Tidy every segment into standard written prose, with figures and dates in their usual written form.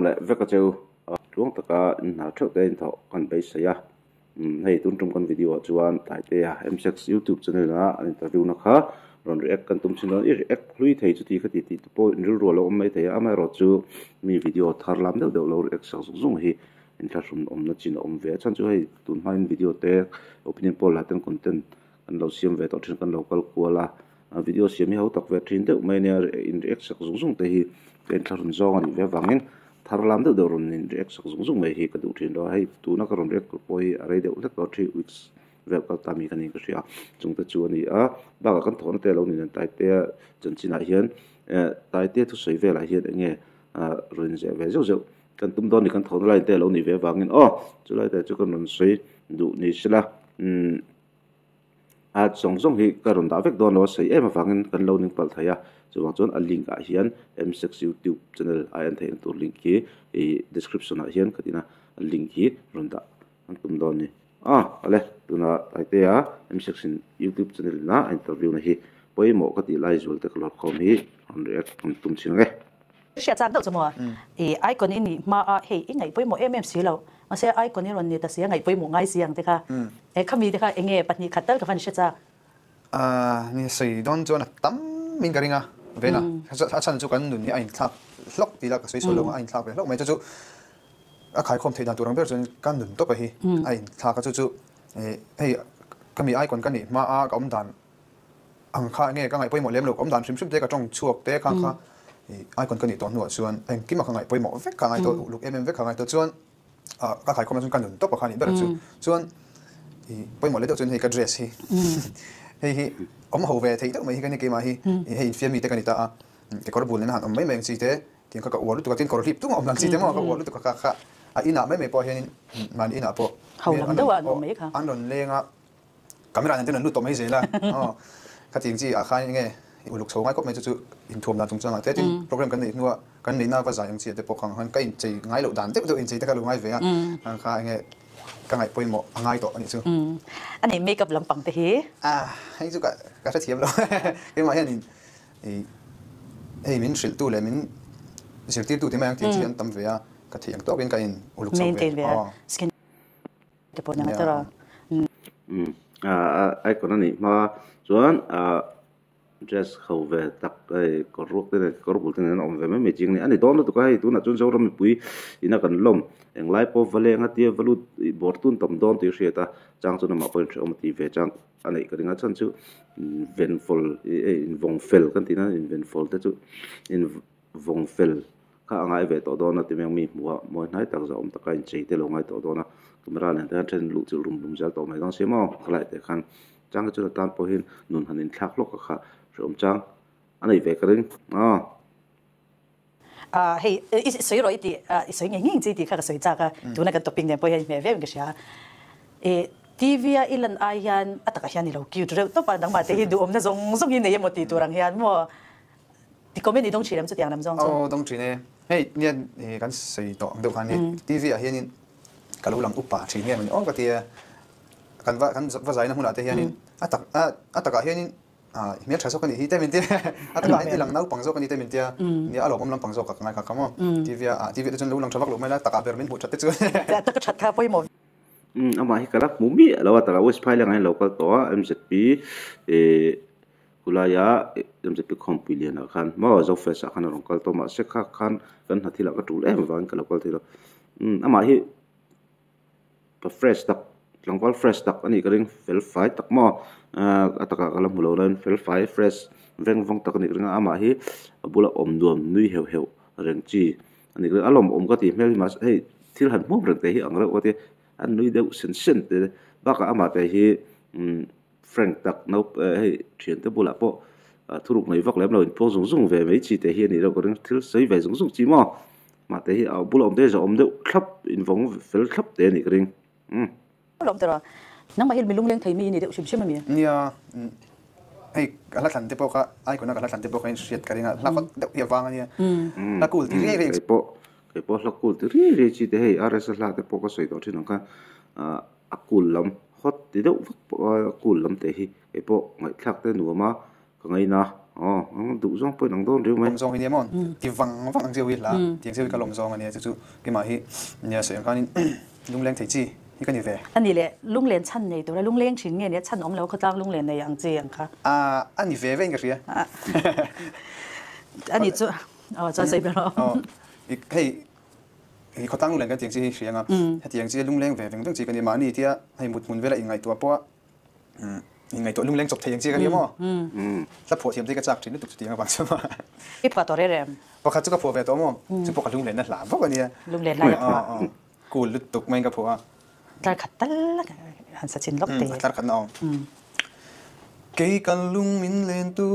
leh vek a cheu tluang taka in hna theuh te in thawh kan beisei a hei tun tum kan video ah chuan Taitea M6 youtube channel a an interview na kha rawn react kan tum thin dawn i react hlui thei chuti kha ti tih te pawh in rilru a lo awm mai thei a amaherawh chu mi video thar lam deuh deuh lo react sak zung zung hi inthlahrun awmna chin a awm ve a chhan chu hei tun hmain video te opinion poll lah ten content kan lo siam ve tawh thin kan lo kal kual a video siam hi ho tak ve thin deuh mai ania in react sak zung zung te hi ka inthlahrun zawng a nih ve avangin thar lam deuh deuh rawn in react sak zung zung mai hi ka duh thin lo a hei tuna ka rawn react tur pawh hi a rei deuh hlek tawh 3 weeks vel kal ta mi ka niin ka hria chung te chu a ni a bakah kan thawhna te a lo ni nen Taitea chanchinah hian Taitea thusawi velah hian eng nge rawn inzeh ve zeuh zeuh kan tum dawn ni kan thawhna line te a lo nih ve avangin aw chulai te chu kan rawn sawi duh ni sela umm a zawng zawng hi ka rawn dah vek dawn lo a sawi em avangin kan lo ning palh thei a chuvang chuan a link ah hian M6 youtube channel a en theihna tur link hi ih description ah hian ka tina a link hi rawn dah an tum dawn a ni a awle tuna Taitea M6 in youtube channel ina a interview na hi pawimawh ka tih lai zual te ka lawr khawm hi rawn react an tum thin ang e. Hriat chak deuh chu maw? I icon i nih hma a hei i ngaih pawimawh em em si lo. Mahse icon i rawn ni ta si a ngaih pawimawh ngai si ang te kha. E khami te kha enge pahnih khat tal ka van hre chak. Ni sawi dawn chuan a tam in ka ring a vena. A chhan chu kan nun hi a inthlak hlawk tih lah ka sawi sawi lo a inthlak ve hlawk mai chu chu a khaikhawm theih dan tur ang ber chuan ka nun tawp a hi a inthlak a chu chu hei ka mi icon ka nih hma a ka awm dan Ang kha nge ka ngaih pawimawh lem lo, ka awm dan hrim hrim te, ka tawng chhuak te kha kha icon ka nih tawh hnuah chuan engkim a ka ngaih pawimawh vek kha ngai tawh, uluk em em vek kha ngai tawh chuan ka khaikhawm ah chuan ka nun tawp a kha nih ber chu. Chuan pawimawh leh deuh chuan hei ka dress hi hei hi awm ho ve theih deuh mai hi ka ni keimah hi hei infiam mi te ka ni ta a, kekawr bul nena han awm mai mai ang chi te tiang kha ka uar lutuk a, tin kawr hlip tung a awm ang chi te maw ka uar lutuk a kha kha a inah mai mai pawh hianin mahni inah pawh an rawn leng a. Camera nen ten an lut tawh mai zel a, aw khatiang chi ah khan enge uluk chho ngai khawp mai chu chu inthuam dan chung changah te tin program kan neih hnua kan neihna va zai ang chi ah te pawh kha ang khan ka inchei ngai loh dan deuh deuh inchei te kha lo ngai ve a, ang kha enge ka ngaih pawimawh a ngai tawh a nih chu. A nih makeup lampang te hi? Ah hei chu ka ka hrethiam lo keimah hian in hei min hrilh tu leh min zirtir tu te mai ang tih chi an tam ve a, ka theih ang tawkin ka in uluk chho ve aw. Te pawh nia tawrh a. Umm icon a nih hma chuan dress ho ve tak hei kawr ruak te nen kawr bul te nen a awm ve mai mai ching a ni. A ni dawn lutuk a hei tunah chuan Zoram mipui ina kan lawm englai pawh va leng a tia va lut bawr tun tam dawn tih a hriat a chang chuan amah pawhin hrehawm a ti ve chang a neih ka ring a chhan chu venful invawng fel kan tih na invenful te chu in vawng fel kha a ngai ve tawh dawn a ti mai ang mi hmuh a mawi hnai tak zahawm taka inchei te lo ngai tawh dawn a camera nen te hian then luh chilh rum rum zel tawh mai dawn si maw khalai te khan chang hi chuan a tan pawh hian nun han inthlak hlawk a kha hrehawm chang a nei ve ka ring aw. Ah hei i sawi rawh i tih i sawi ngei ngei chi tih kha ka sawi chak a tuna kan topic nen pawh hian hmeh viau in ka hria i TV a i lan ai hian a takah hian i lo cute reuh tawp a nangmah te hi duhawmna zawng zawng hi nei emaw tih tur ang hian maw Ti comment i dawng thin em chutiang lam zawng chu? Aw dawng thin e. Hei nia kan sawi tawh ang deuh khan hei TV ah hianin ka lo lang upa thin nge mawni aw ka ti a. Kan va kan va zaina hmunah te hianin a tak a takah hianin hmel tha zawk a nih hi te min ti a takah hian i lang naupang zawk a ni te min ti a. Nia a lawmawm lampang zawk ka ngai kha kha maw. TV ah TV ah te chuan lo lang tha vak loh mai la takah ber min hmuh that te chu. A taka that kha pawimawh. Amah hi ka la hmu miah lo a takah West Phailang ah hian lo kal tawh a MZP Khulaia MZP khawmpui lianah khan maw Zofest ah khan a rawn kal tawh mahse kha khan kan hna thilah ka tul em avangin ka lo kal thei lo. Umm amah hi pa fresh tak tlangval fresh tak a nih ka ring fel fai tak maw ahh a takah ka la hmu lo nain fel fai fresh veng vawng tak a nih ka ring a amah hi a bula awm nuam nui heuh heuh reng chi a nih ka ring a lawmawm ka tih hmel hi mahse hei thil han hmuam reng te hi ang reuh ka ti a nui deuh sen sen te bakah amah te hi umm. Frank tak no hei thiante bulah pawh thuruk nei vak lem lo in pawng zung zung ve mai chi te hi a nih loh ka ring thil sawi ve zung zung chi maw mah te hi a bula awm te hi zawh awm deuh thlap in vawng fel thlap te a nih ka ring umm. Lawm tawh nangmah hi mi lungleng thei mi i ni deuh hrim hrim a mi? Nia hei ka hla thlan te pawh kha icon a ka hla thlan te pawh kha in hriat ka ring a hla hot deuh hi a vang a nia hla cool ti riai riai. Keipawh keipawh hla cool ti riai riai chi te hei RS a hla te pawh ka sawi tawh thin ang kha ah A kul lam hot ti deuh vak pawh a kul lam te hi kei pawh ngaihthlak te nuam a ka ngaina Aw, ang duh zawng pawhin ang dawn riau mai. Lawm zawng hi nia maw? Ti vang vang ang chiau hi hla tiang chiau hi ka lawm zawng a nia chu chu keimah hi nia sawi ang khanin lungleng thei chi hi ka ni ve. A ni leh, lunglen chhan nei tura lungleng thin nge nia chhan awm lo khawtlang lunglen nei ang chi ang kha. A, a ni ve ve in ka hria. A ni chu, aw chuan sawi ber rawh. Aw, hei i khawtlang lunglen kan tiang chi hi hria ang a, hetiang chi lungleng ve veng veng chi ka ni mahni tia hei mut hmun vela inngaihtuah pawh a Inngaihtuah lungleng chawp thei ang chi ka nia maw? Hla phuah thiam te hi ka chak thin lutuk chutiang avang chuan maw? I phuah tawh reng reng. Pakhat chu ka phuah ve tawh maw? Chu pawh ka lunglenna hla bawk a nia. Lunglen lai a phuah. Cool lutuk maiin ka phuah a. Tlar khat tal han sa chin lawk te. Tlar khatna awm. Kei kan lung min len tu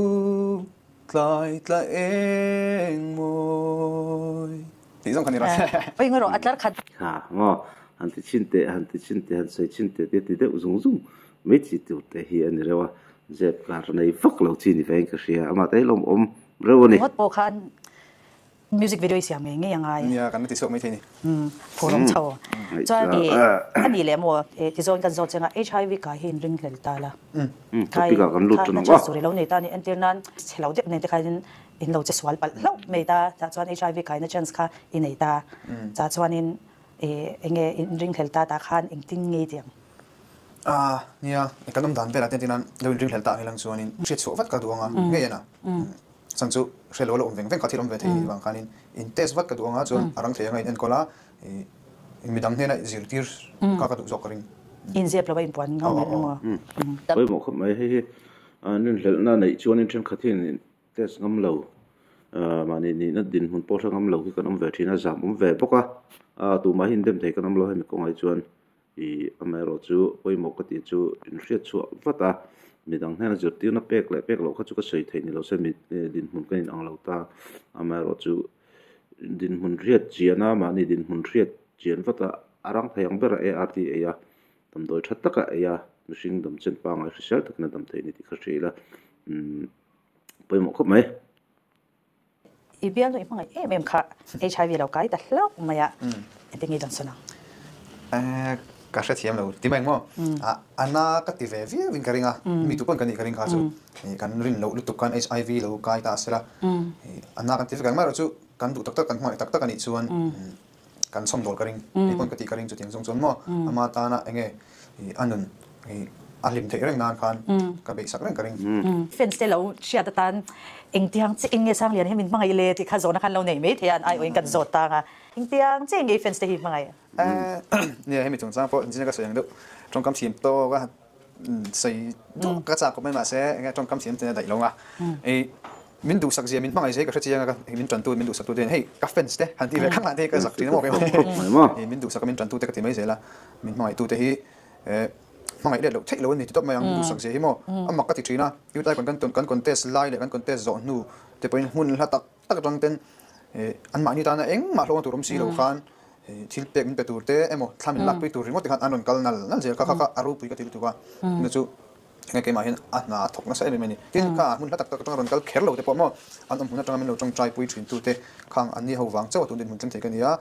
tlai tla eng mawi. Tih zawng kha ni rawh. Oi ngaw rawh a tlar khat. Ha maw han ti chin teh han ti chin teh han sawi chin teh te ti deuh zung zung mai chi tur te hi a ni reuh a zep kar nei vak lo chi ni vein ka hria amah te hi lawmawm reuh a ni. Ngawt pawh khan music video i siam ngei ngei a ngai. Nia kan la ti chhuak mai thei ni. Phur awm chho. Chuan i a nih leh maw tizawn kan zawt cheng a HIV kai hi in ring hlel ta la. Kai topic ah kan lut tan ang a. Chance tur i lo nei ta a ni entir nan chhe lo deuh nen te khanin in lo che sual palh hlauh mai ta tah chuan HIV kaina chance kha i nei ta chah chuanin eng nge in ringhlel ta tah khan engtin ngei tih ang. A nia kan awm dan velah te tina lo in ringhlel ta ang ilang chuanin hriat chhuah vat ka duh anga ngei ana chhan chu hre lo a lo awm veng veng kha thil awm ve thei anih vang khanin in test vat ka duh anga chuan a rang thei anga in enkawl a midang hnena zirtir kha ka duh zawk ka ring. Inzep lo a inpuan ngam reng emaw. Pawimawh khawp mai hei hi rinhlelhna neih chuanin thenkhat hian Test ngam lo, mahni nihna dinhmun pawh hre ngam lo hi kan awm ve thin a, zam awm ve bawk a, tumah hi indem thei kan awm lo hemi kawngah hi chuan ih amaherawh chu pawimawh ka tih chu inhriat chhuah vat a, midang hnena zirtirna pek leh pek loh kha chu ka sawi theih ni lo se mi dinhmun ka inang lo ta, amaherawh chu dinhmun hriat chian a, mahni dinhmun hriat chian vat a, a rang thei ang ber a ART ei a, damdawi tha taka ei a, mihring damchen pangngai hrisel takin a dam theih a ni tih kha hria ila umm. Pawimawh khawp mai. I bialnu i hmangaih em em kha HIV lo kai ta hlauh mai a, engtin nge i dawn sawn ang? Ka hrethiam lo ti mai ang maw? A na ka ti ve viau in ka ring a, mi tu pawn ka nih ka ring kha chu kan rin loh lutuk khan HIV lo kai ta sela a na kan ti vek ang mai erawh chu kan duh tak tak kan hmangaih tak tak a nih chuan kan chhawm dawl ka ring, kei pawn ka tih ka ring chutiang zawng chuan maw ama tana enge a nun a hlim theih reng nan khan ka beihsak reng ka ring. Fans te lo hriat atan engtiang che eng nge Sanglian hi min hmangaih le tih kha zawhna khan lo nei mai thei a, an aiawhin kan zawt tang a, engtiang che nge i fans te hi hmangaih? Nia hemi chungchang pawh enchina ka sawi ang deuh tawngkam thiam tawk a sawi duh ka chak khawp mai mahse enge tawngkam thiam ten a daih lo ang a, Min duhsak zia, min hmangaih zia hi ka hre chiang a, ka min tantu, min duhsak tute hian hei ka fans te han ti ve khang lah te hi ka zak thin a maw kei min duhsak a min tantu te ka ti mai zel a, min hmangaih tute hi hmangaih let loh theih lo an ni ti tawp mai ang, min duhsak zia hi maw a mak ka ti thin a, youth icon kan kan contest lai leh kan contest zawh hnu te pawhin hmun hla tak tak atang ten anmahni tana engmah hlawkna tur awm si lo khan thil pek min pe tur te emaw thla min lakpui tur ringawt te khan an rawn kal nal nal zel kha kha kha a ropui ka ti lutuk a, chu chu. Enge keimah hian a hna a thawk nasa em em a ni. Tin, kha hmun hla tak tak atanga rawn kal kher lo te pawh maw an awm hmun atanga min lo tawngtai pui thin tu te khang an ni ho vang chauh a tun dinhmun thleng thei ka ni a.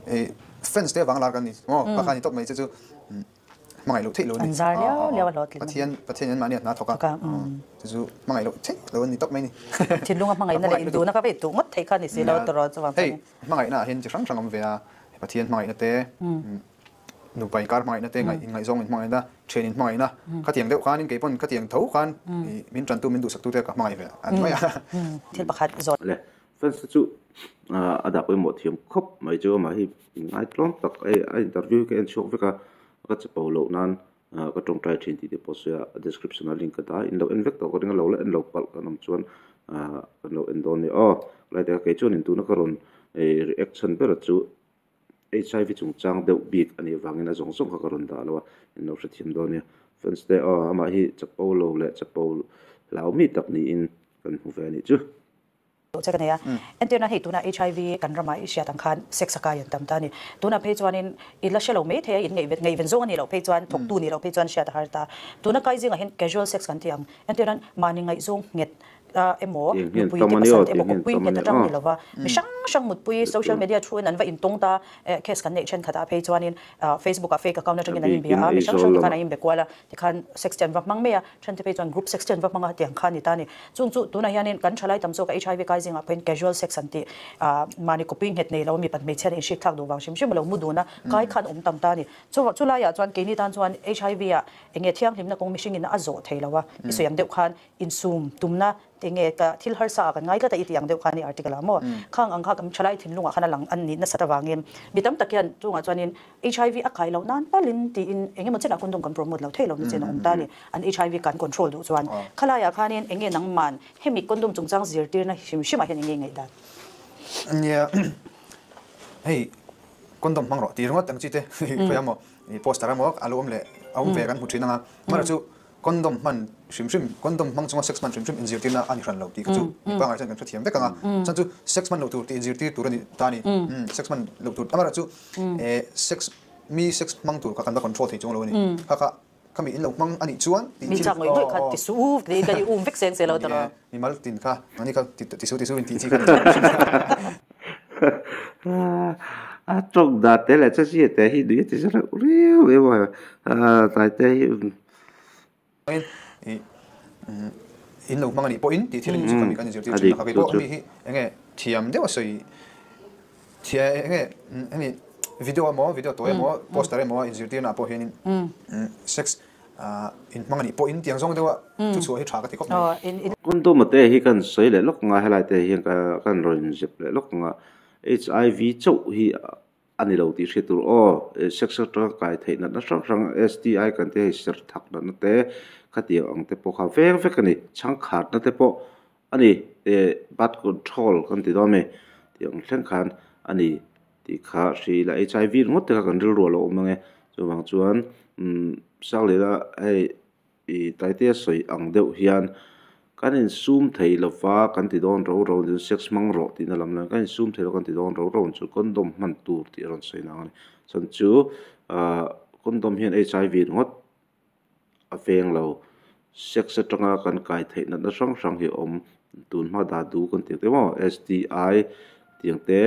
Ih fans te vang lar kan ni maw kha kha ni tawp mai che chu hmangaih loh theih lo a ni. An zar liau liau a hlawhtling a ni. Pathian Pathian in mahni a hna thawk a chu chu hmangaih loh theih lo a ni tawp mai ni. Thinlunga hmangaihna leh induhna kha vei duh ngawt theih kha ni si lo tawrh chuvang chuan. Hei hmangaihna ah hian chi hrang hrang awm ve a Pathian hmangaihna te Nupa inkar hmangaihna te inngaihzawng in hmangaihna, thian in hmangaihna khatiang deuh khanin kei pawn khatiang tho khan min tantu min duhsaktu te ka hmangaih ve a ni mai a. Thil pakhat zawt. Le fans te chu a dah pawimawh thiam khawp mai chu amah hi inngaihtlawm tak hei a interview hi ka en chhuak vek a ka chapo loh nan ka tawngtai thin tih te pawh sawi a a description ah link ka dah a in lo en vek tawh ka ring a lo la en lo palh kan awm chuan kan lo en dawn a ni aw lai te kha kei chuan in tuna ka rawn reaction ber chu HIV chungchang deuh bik a nih avangin a zawng zawng kha ka rawn dah lo a, in lo hrethiam dawn nia. Fans te aw amah hi chapo lo leh chapo hlau mi tak niin kan hmu ve a nih chu. Che ka nei a, entirna hei tuna HIV kan ramah i hriat ang khan sex a kai an tam ta a ni. Tunah phei chuanin i la hre lo mai thei a, in ngaihven zawng a nih loh phei chuan thawktu nih loh phei chuan hriat a har ta. Tuna kai zingah hian casual sex kan ti ang, entirna mahni ngaihzawng nghet. emaw Tiang hian nupui tam te a ni aw, pasal te tiang emaw hian kawppui tam a nghet ni atang aw. ni lova mi hrang hrang mutpui social media thu in an va intawng ta case kan neih thenkhat ah phei chuanin Facebook ah fake account A atangin an inbia bikin a mi hrang Aizawl hrang te khan lamah. an inbe kual a tikhan sex te an va hmang mai a then te phei chuan group sex te an va hmang a tiang kha a ni ta a ni. Chung chu tunah hianin kan thalai tam zawk a HIV kai zingah pawhin casual sex an tih mahni kawppui nghet nei lo mi pan hmeichhia nih inhrik thlak duh vang hrim hrim a lo mu dun a kai khan awm tam ta a ni. Chu chulaiah chuan keini tan chuan HIV ah enge thianghlimna kawng mihringin a zawh thei lo a i sawi ang deuh khan insum tumna Enge ka thil harsa ah kan ngai tlat a i tih ang deuh kha a ni article ah maw? Khang ang kha kan thalai thinlungah khan a lang an nih nasat avangin mi tam tak hian chungah chuanin HIV a kai loh nan talin tiin eng emaw chenah condom kan promote lo thei lo ni chen a awm ta a ni. An HIV kan control duh chuan khalaiah khanin enge nangman hemi condom chungchang zirtirna hrim hrimah hian enge ngaihdan? Nia hei condom hmang rawh tih ringawt ang chi te khawi emaw poster emaw a lo awm leh a awm ve kan hmu thin ang a, amaherawhchu chu Condom hman hrim hrim, condom hmang chunga sex hman hrim hrim inzirtirna a ni hran lo tih kha chu mi pangngai chuan kan hrethiam vek ang a. Chuan chu sex hman loh tur tih inzirtir tur a ni ta a ni. Sex hman loh tur, amaherawhchu sex mi sex hmang tur kha kan va control thei chuang lo a ni. Kha kha khami in lo hmang a nih chuan tih Mi thil chak ngawih ngawih kha ti suh u, tih ka i um vek seng se lo ta lo. Mi mal tin kha, ani kha ti suh ti suh in tih chi kha ni chuang. A tawng dan te leh chezia te hi nui a ti reuh riau mai a, Taite hi. In lo hmang a nih pawhin tih thil chu kami kan inzirtir thin a, kei pawh mi hi enge thiam deuh a sawi thia enge hemi video emaw video tawi emaw poster emaw inzirtirna ah pawh hianin sex in hmang a nih pawhin tiang zawng deuha thu chhuah hi tha ka ti khawp mai. Condom te hi kan sawi leh lawk anga helai te hian kan rawn zep leh lawk anga HIV chauh hi A ni lo tih hriat tur aw, sex atanga kai theih natna hrang hrang STI kan tih hei serh thak natna te khatiang ang te pawh kha veng vek a ni, chhangkhatna te pawh a ni birth control kan ti dawn a mi tih ang thleng khan a ni tih kha hri ila HIV ringawt te kha kan rilru a lo awm ang e chuvang chuan umm Sangliana hei I Taitea sawi ang deuh hian kan insum thei lova kan ti dawn ro ro chu sex hmang rawh tihna lam lo kan insum thei lo kan ti dawn ro ro chu condom hman tur tih a rawn sawi nang a ni. Chuan chu ah condom hian HIV ringawt a veng lo sex atanga kan kai theih natna hrang hrang hi a awm tun hma dadu kan tih ang te maw STI tiang te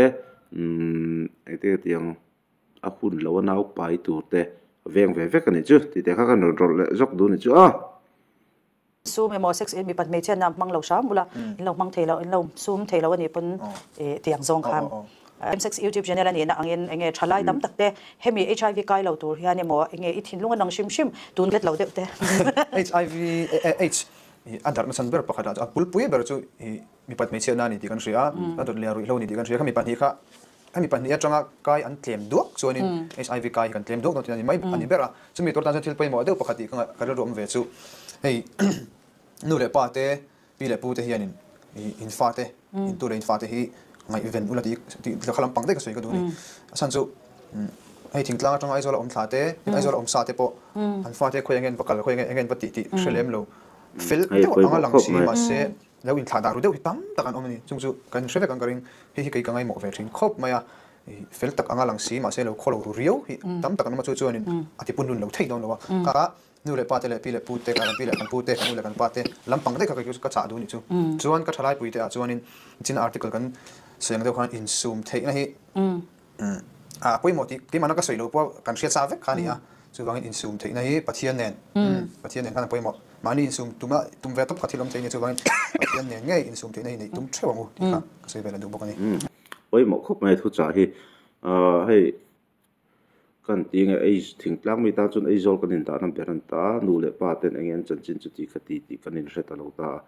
umm engte tiang. a hun lo a nau pai tur te a veng ve vek a nih chu tih te kha kan rawn rawlh leh zawk duh a nih chu a. Sum emaw sex in mipat hmeichhia na hmang lo hram bula in lo hmang thei lo in lo sum thei lo a nih pawn tih ang zawng khan Msex youtube channel a nihna angin enge tha lai tam tak te hemi HIV kai lo tur hian emaw enge i thinlung a nang hrim hrim tun let lo deuh te. HIV AIDS a darhna chhan ber pakhat ah a pulpui ber chu mipat hmeichhia na a ni tih kan hria a, a dawt leh a ruihhlo a ni tih kan hria kha mi pahnih kha Hemi pahnih atanga kai an tlem duak chuanin HIV kai hi kan tlem duak dawn tih a ni mai a ni ber a. Chumi tur tan chuan thil pawimawh deuh pakhat tih ka rilru awm ve chu hei nu leh pa te, pi leh pu te hianin in fa te, in tu leh in fa te hi ngaihven ula tih tih kha lampang daih ka sawi ka duh a ni. A chhan chu hei thingtlang atanga Aizawl a awm thla te, Aizawl a awm sa te pawh an fa te khawi enge an va kal, khawi enge an va tih tih hre lem lo. Fel deuh anga lang si mahse Lo inthlah dah ru deuh hi tam tak an awm a ni. Chung chu kan hre vek ang ka ring. Hei hi kei ka ngaimawh ve thin khawp mai a. Fel tak anga lang si mahse lo khaw lo ru riau hi tam tak an awm a. Chu chuanin a ti punlun lo thei dawn lo a. Kha nu leh pa te leh pi leh pu te, kan pi leh kan pu te, kan nu leh kan pa te lampang daih kha kei chu ka chah duh a nih chu. Chuan ka thalaipui te ah chuanin chin article kan sawi ang deuh khan insum theihna hi A pawimawh tih keimahna ka sawi lo pawh kan hriat sa vek kha a ni a, chuvangin insum theihna hi Pathian nen, Pathian nen khan a pawimawh. Mahni insum tuma tum ve tawp kha thil awm thei a ni, chuvangin Pathian nen ngei insum theihna hi neih tum theuh ang u tih kha ka sawi ve leh duh bawk a ni. Pawimawh khawp mai thuchah hi hei kan ti nge ei thingtlang mi tan chuan Aizawl kan indahna ber an ta a, nu leh pa ten enge an chanchin chu tih kha ti tih kan inhre ta lo ta a.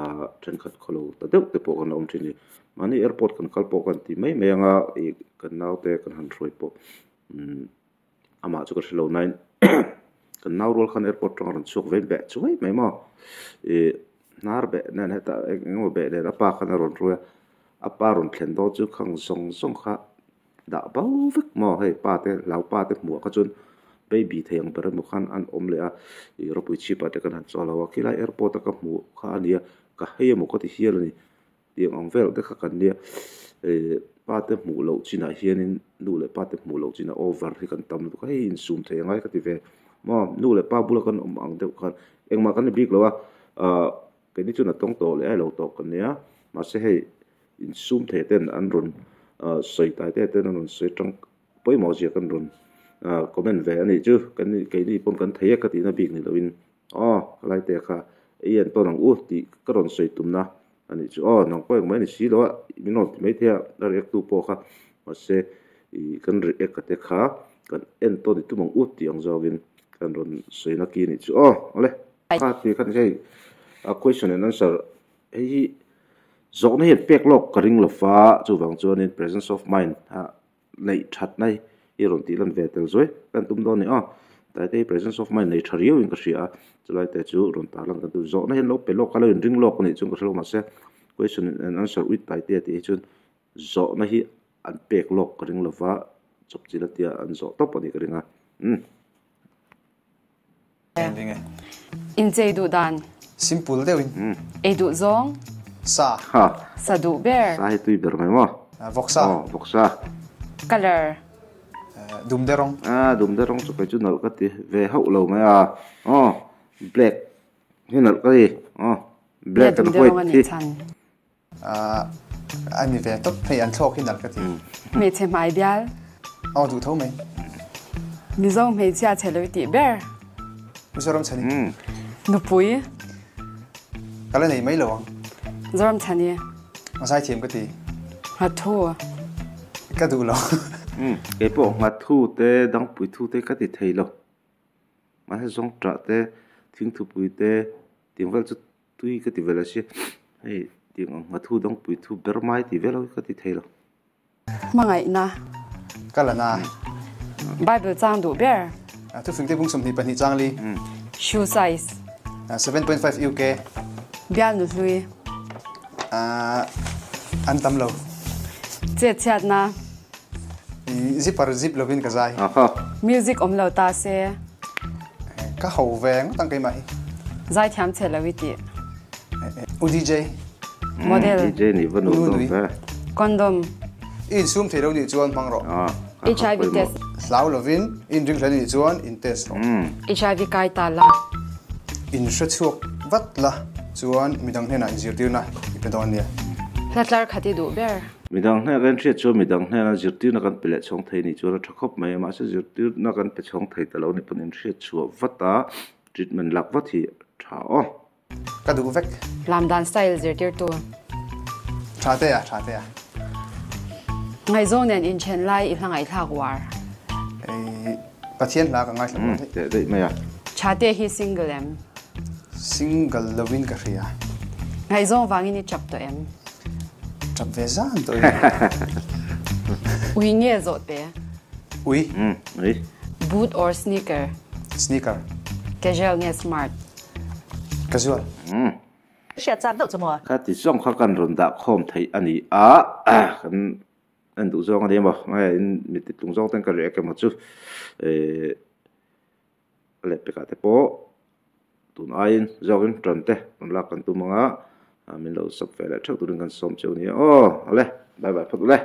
Ahh thenkhat khawlo ta deuh te pawh kan awm thin a ni. Mahni airport kan kal pawh kan ti mai mai anga ih kan naute kan han hruai pawh umm amah chu ka hre lo nain kan nau rual khan airport atanga rawn chhuak ve beh chuai mai maw ih hnar beh nen hetah eng emaw beh nen a pa khan a rawn hruai a a pa rawn thlen dawn chu khang zawng zawng kha dah bo vek maw hei pa te hlau pa te hmuh ah kha chuan baby thei ang ber emaw khan an awm leh a ih ropui chhip ah te kan han chaw lo a khilai airport a ka hmuh kha a nia ka hei emaw ka ti hial a ni tiang ang vel te kha kan nia ih pa te hmuh loh chinah hianin nu leh pa te hmuh loh chinah over hi kan tam lutuk a hei insum thei angai ka ti ve maw nu leh pa bula kan awm ang deuh khan engmah kan ni bik lo a ah. Keini chuan a tawng tawh leh a lo tawh kan nia. Mahse hei insum thei ten an rawn sawi tai te ten an rawn sawi tang pawimawh zia kan rawn comment ve a nih chu. Kan keini pawn kan thei e ka tihna bik ni loin aw ka lai te kha ei an tawn ang u tih ka rawn sawi tumna a nih chu. Aw nang pawh engmah i ni si lo a min rawn ti maithei a a react tu pawh kha mahse ih kan react a te kha kan en tawn i tum ang u tih ang zawngin kan rawn sawi na ki a nih chu aw awle. Kha ti kha hei a question and answer hei hi zawhna hian pek lawk ka ring lo va chuvang chuanin presence of mind a neih thatna hi i rawn tih lan ve tel zuai kan tum dawn a ni aw tlai te hi presence of mind nei tha riau in ka hria a chulai te chu rawn tar lan kan tum zawhna hian lo pe lawk a lo in ring lawk a nih chuan ka hre lo mahse question and answer with taite tih hi chuan zawhna hi an pek lawk ka ring lo va chawp chilh a tia an zawh tawp a nih ka ring a umm. Inchei duh dan. Simple deuhin. Ei duh zawng. Sa. Sa duh ber. Sa hi tui ber mai maw? Vawksa. Aw, vawksa. Colour. Dum de rawng. A, dum de rawng chu kei chu nalh ka ti ve hauh lo mai a. Aw, black hi nalh ka ti. Aw, black and white hi. A ni ve tawp hei an thlawk hi nalh ka ti. Hmeichhe hmai bial. Aw duh tho mai. Mizo hmeichhia chhe lo i tih ber. Mizoram chhani. Nupui. Ka la nei mai lo ang. Zoram chhani. A zaithiam ka ti. Nghathu. Ka duh lo. Keipawh nghathu te dangpuithu te ka ti thei lo. Mahse zawngṭah te thingthupui te tiang vel chu Tui ka ti vel a si, hei tiang ang nghathu dangpui thu ber mai ti vel ho hi ka ti thei lo. Hmangaihna. Ka la na. Bible chang duh ber. Thufing te bung 22 chang li. Shoe size. 7.5 UK. Bial nu hlui. An tam lo. Chet chhiatna. Zipper zip lovin ka zai. Music awm lo ta se. Ka ho ve ngawt ang keimah hi. Zaithiam che lo i tih. U DJ. Model. DJ nih va nuam dawn ve. Condom. I insum thei lo nih chuan hmang rawh. HIV test. Hlau lovin i inring hle nih chuan in test rawh. HIV kai ta la. In hre chhuak vat la chuan midang hnenah inzirtirna i pe dawn nia. Hla tlar khat i duh ber. Midang hnena kan hriat chuan midang hnena zirtirna kan pe leh chhawng thei nih chuan a tha khawp mai a, mahse zirtirna kan pe chhawng thei ta lo ni pawn inhriat chhuah vat a, treatment lak vat hi a tha aw. Ka duh vek. Lam dan style zirtirtu. Tha te a, tha te a. Ngaihzawng nen inthen lai i hla ngaihthlak uar. Ei, Pathian hla ka ngaithla uar daih. Teh daih mai a. Tha te hi single em? Single lovin ka hria. Ngaihzawng vangin i chap tawh em? Chap ve zan tawh in. Ui nge zawh te? Ui. Ui. Boot or sneaker? Sneaker. Casual nge smart? Casual. Hriat chak deuh chu maw? Kha ti zawng kha kan rawn dah khawm theih a ni a, kan en duh zawng a ni emaw, nge in mi ti tlung zawng ten ka react emaw chu eh A lehpekah te pawh tun aiin zawkin ṭan te rawn lak kan tum ang a, min lo sub ve leh ṭheuh turin kan sawm cheu nia aw. Awle, bye bye phawt ule.